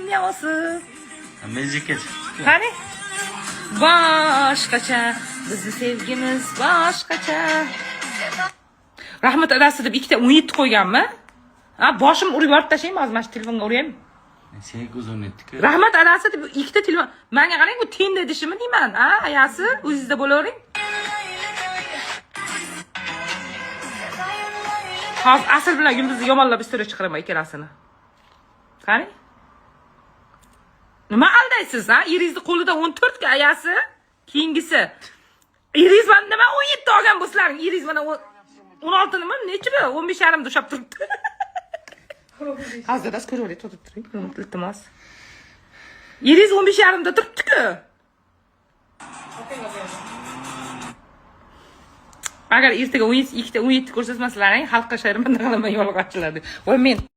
dunyosi. Mezikka chiqdi. Qani? Boshqacha, bizni sevgimiz boshqacha. Rahmat adasi deb ikkita 17 qo'yganmi? Ha, boshim urib yorib tashlaymi hozir, mana shu telefonga uraymi? Seniki o'zi 17-ku. Rahmat adasi deb ikkita telefon. Menga qarang, bu tenda idishimi deyman, ha, ayasi, o'zingizda bo'lavering. Hozir Asl bilan Yulduzni yomonlab istoriya chiqaraman ikkalasini. Qani? Nima aldaysiz, ha? Eringizni qo'lida 14 ga ayasi, keyingisi. Eringiz mana nima 17 olgan bo'lsalaring, eringiz mana 16 nima, nechi bu? 15 yarimda ushlab turibdi. Hozir dadasi ko'rib olay, to'xtab turing, iltimos. Eringiz 15 yarimda turibdi-ku. Agar ertaga 17 ikkita 17 ko'rsatmasalaring, xalqqa sharmanda qilaman yolg'onchilarni. Voy men.